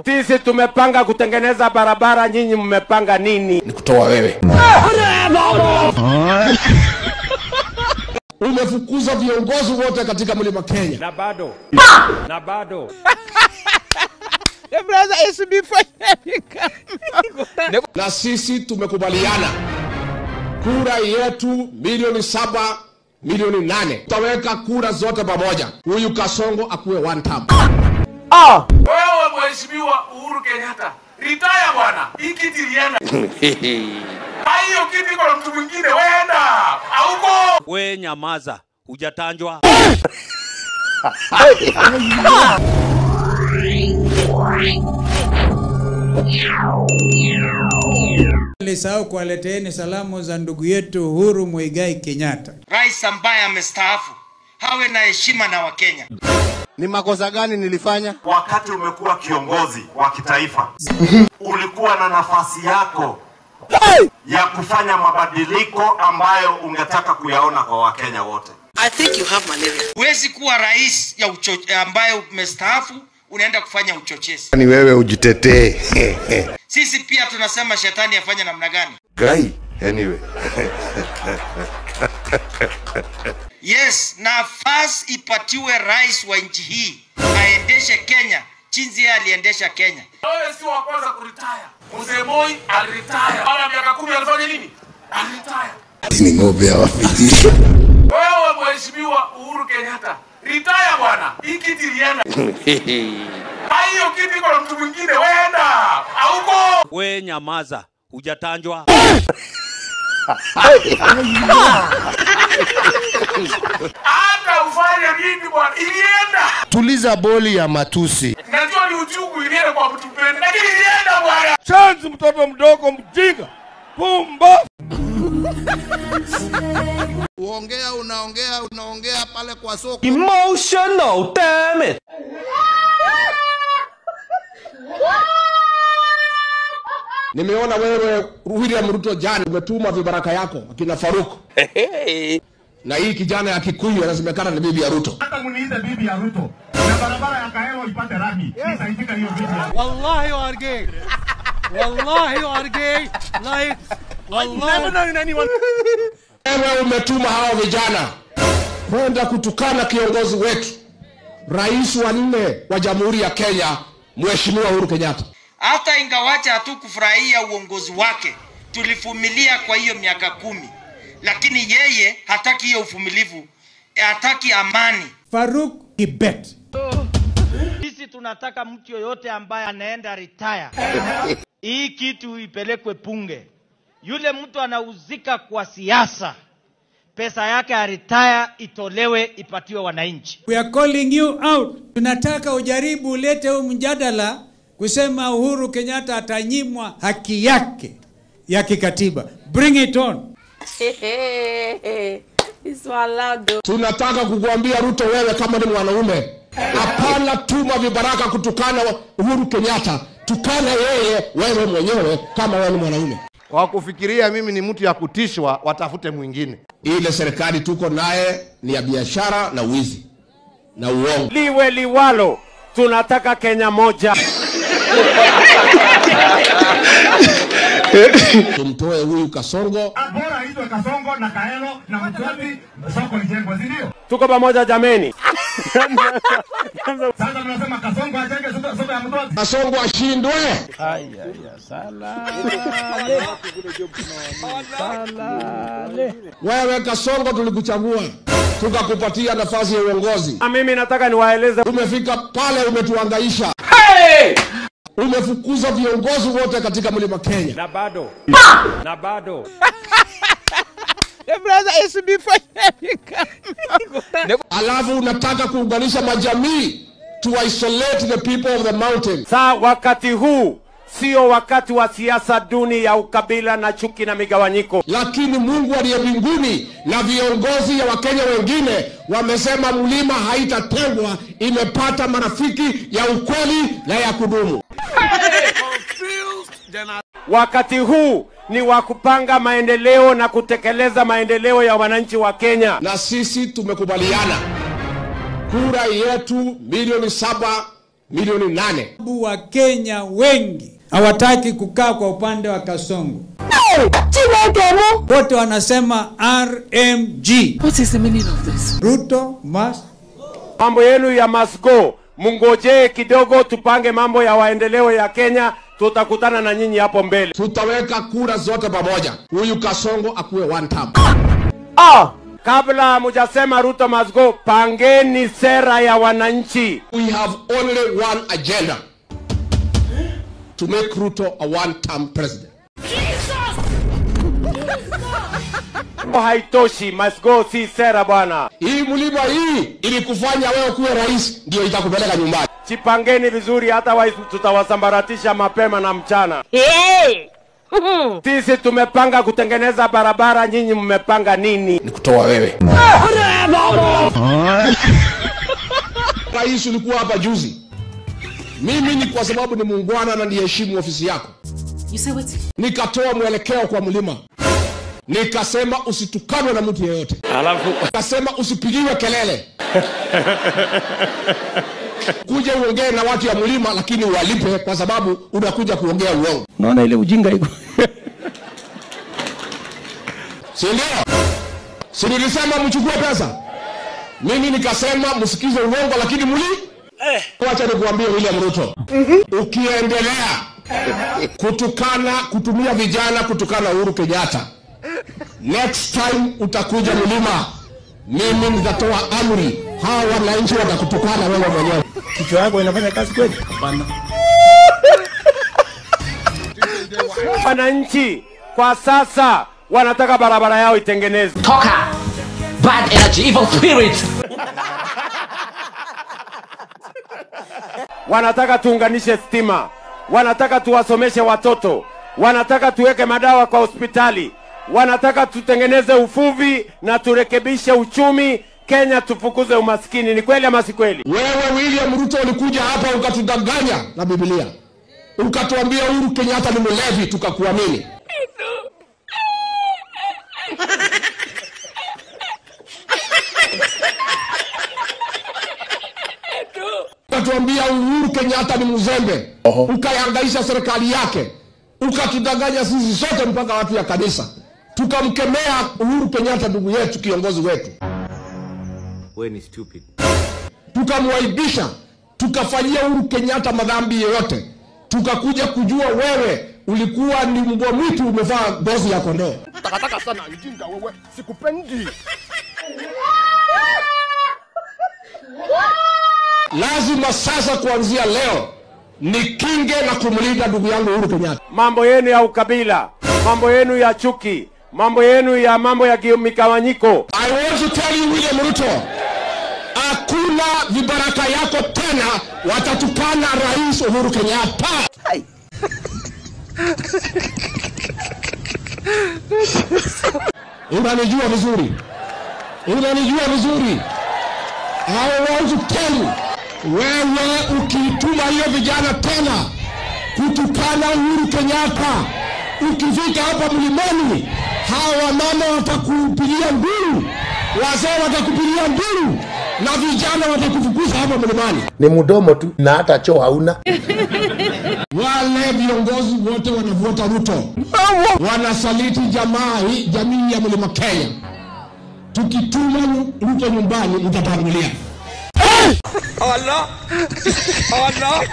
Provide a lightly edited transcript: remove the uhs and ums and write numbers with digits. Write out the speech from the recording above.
Sisi tumepanga kutengeneza barabara, nyinyi mmepanga nini? Ni kutoa wewe. Umefukuza viongozi wote katika mlima Kenya. Na bado. Na bado. Na sisi tumekubaliana kura yetu 7 milioni 8. Tutaweka kura zote pamoja. Huyu Kasongo akuwe one term. Wewe Mheshimiwa Uhuru Kenyatta, retire bwana. Hii kiti ilienda. Hiyo kiti kwa mtu mwingine, weenda. Hauko. We nyamaza, hujatanjwa. Nilisahau kuwaleteeni salamu za ndugu yetu Uhuru Muigai Kenyatta. Rais ambaye amestaafu hawe na heshima na Wakenya. Ni makosa gani nilifanya? Wakati umekuwa kiongozi wa kitaifa, ulikuwa na nafasi yako ya kufanya mabadiliko ambayo ungetaka kuyaona kwa Wakenya wote. I think you have malaria. Huwezi kuwa rais ya ambaye umestaafu unaenda kufanya uchochezi. Ni wewe ujitetee. Sisi pia tunasema shetani afanye namna gani? Guy, anyway. Yes, nafasi ipatiwe rais wa nchi hii aendeshe Kenya jinsi yeye aliendesha Kenya. Wewe si wa kwanza kuretire. Mzee Moi aliretire. Baada ya miaka 10 alifanya nini? Aliretire. Ni ng'ombe ya wapi? Wewe Mheshimiwa Uhuru Kenyatta, retire bwana. Hii kiti ilienda. Hiyo kiti kwa mtu mwingine, weenda. Hauko. We nyamaza, hujatanjwa. Hata ufanye nini bwana, ilienda. Tuliza boli ya matusi. Najua ni uchungu ilienda kwa mtu mpende, lakini ilienda bwana. Chance mtoto mdogo mjinga. Pumba. Uongea unaongea unaongea pale kwa soko. Emotional damn it. Nimeona wewe William Ruto jana umetuma vibaraka yako akina Faruk. Na hii kijana ya Kikuyu anasemekana ni bibi ya Ruto. Hata muniite bibi ya Ruto. Na barabara ya Kaelo ipate rami. Sitaitika hiyo bibi. Wallahi you are gay. Wallahi you are gay. Like wallahi. Never known anyone. Wewe umetuma hao vijana kwenda kutukana kiongozi wetu, rais wa 4 wa Jamhuri ya Kenya, Mheshimiwa Uhuru Kenyatta. Hata ingawacha hatukufurahia uongozi wake, tulivumilia kwa hiyo miaka 10. Lakini yeye hataki hiyo uvumilivu, hataki amani. Faruk Kibet. Sisi tunataka mtu yoyote ambaye anaenda retire, hii kitu ipelekwe bunge. Yule mtu anauzika kwa siasa, pesa yake ya retire itolewe ipatiwe wananchi. We are calling you out. Tunataka ujaribu ulete huu mjadala kusema Uhuru Kenyatta atanyimwa haki yake ya kikatiba. Bring it on. Tunataka kukuambia Ruto, wewe kama ni mwanaume, hapana tuma vibaraka kutukana Uhuru Kenyatta. Tukana yeye wewe mwenyewe kama wewe ni mwanaume. Kwa kufikiria mimi ni mtu ya kutishwa, watafute mwingine. Ile serikali tuko naye ni ya biashara na wizi na uongo. Liwe liwalo, tunataka Kenya moja. Tumtoe huyu Kasongo. Bora aitwe Kasongo na Kaelo na Mtwati, soko lijengwe, si ndio? Tuko pamoja jameni. Sasa tunasema Kasongo ajenge soko ya Mtwati. Kasongo ashindwe. Haya ya salale. Salale. Wewe Kasongo tulikuchagua, tukakupatia nafasi ya uongozi. Na mimi nataka niwaeleze, umefika pale umetuhangaisha. Hey! Umefukuza viongozi wote katika mlima Kenya. Na bado. Na bado. Alafu unataka kuunganisha majamii to isolate the people of the mountain. Saa wakati huu sio wakati wa siasa duni ya ukabila na chuki na migawanyiko. Lakini Mungu aliye mbinguni na viongozi ya Wakenya wengine wamesema mlima haitatengwa, imepata marafiki ya ukweli na ya kudumu. Wakati huu ni wa kupanga maendeleo na kutekeleza maendeleo ya wananchi wa Kenya. Na sisi tumekubaliana kura yetu 7 milioni milioni 8. Wa Kenya wengi hawataki kukaa kwa upande wa Kasongo. Wote wanasema RMG. What is the meaning of this? Ruto must. Mambo yenu ya must go, mungojee kidogo tupange mambo ya waendeleo ya Kenya, tutakutana na nyinyi hapo mbele. Tutaweka kura zote pamoja. Huyu Kasongo akuwe one term. Kabla mujasema Ruto must go, pangeni sera ya wananchi. We have only one agenda. To make Ruto a one-term president. Haitoshi, must go si sera bwana. Hii mlima hii ilikufanya wewe kuwe rais, ndio itakupeleka nyumbani. Jipangeni vizuri, hata tutawasambaratisha mapema na mchana. Hey! Sisi tumepanga kutengeneza barabara, nyinyi mmepanga nini? Nikutoa wewe. Rais ulikuwa hapa juzi. Mimi ni kwa sababu ni muungwana na niheshimu ofisi yako. You say what? Nikatoa mwelekeo kwa mlima. Nikasema usitukanwe na mtu yeyote. Alafu nikasema usipigiwe kelele. Kuja uongee na watu ya mlima lakini walipe, kwa sababu unakuja kuongea uongo. Unaona ile ujinga iko. Si ndio? Si nilisema mchukue pesa? Mimi nikasema msikize uongo lakini mli. Wacha nikuambie William Ruto. Ukiendelea kutukana, kutumia vijana kutukana Uhuru Kenyatta, next time utakuja mlima, mimi nitatoa amri, hawa wananchi watakutukana wewe mwenyewe. Kichwa yako inafanya kazi kweli? Hapana. Wananchi kwa sasa wanataka barabara yao itengenezwe. Toka! Bad energy, evil spirit. Wanataka tuunganishe stima, wanataka tuwasomeshe watoto, wanataka tuweke madawa kwa hospitali, wanataka tutengeneze uvuvi na turekebishe uchumi Kenya, tufukuze umaskini. Ni kweli ama si kweli? Wewe William Ruto ulikuja hapa ukatudanganya na Biblia, ukatuambia Uhuru Kenyatta ni mlevi, tukakuamini. Ukatuambia Uhuru Kenyatta ni mzembe, ukahangaisha serikali yake, ukatudanganya sisi sote mpaka watu ya kanisa. Tukamkemea Uhuru Kenyatta ndugu yetu, kiongozi wetu. Wewe ni stupid. Tukamwaibisha, tukafanyia Uhuru Kenyatta madhambi yote. Tukakuja kujua wewe ulikuwa ni mbwa mwitu umevaa ngozi ya kondoo. Takataka sana ujinga wewe, sikupendi. Lazima sasa kuanzia leo nikinge na kumlinda ndugu yangu Uhuru Kenyatta. Mambo yenu ya ukabila, mambo yenu ya chuki, mambo yenu ya mambo ya mikawanyiko. I want to tell you William Ruto, hakuna vibaraka yako tena watatukana Rais Uhuru Kenyatta. Unanijua vizuri. Unanijua vizuri. I want to tell you, wewe ukituma hiyo vijana tena kutukana Uhuru Kenyatta, ukifika hapa mlimani, hawa mama watakupigia nduru, wazee watakupigia nduru, na vijana watakufukuza hapa mlimani. Ni mdomo tu na hata choo hauna. Wale viongozi wote wanavuta Ruto, wanasaliti jamii ya mlima Kenya. Tukituma Ruto nyumbani mtatangulia. Allah, Allah.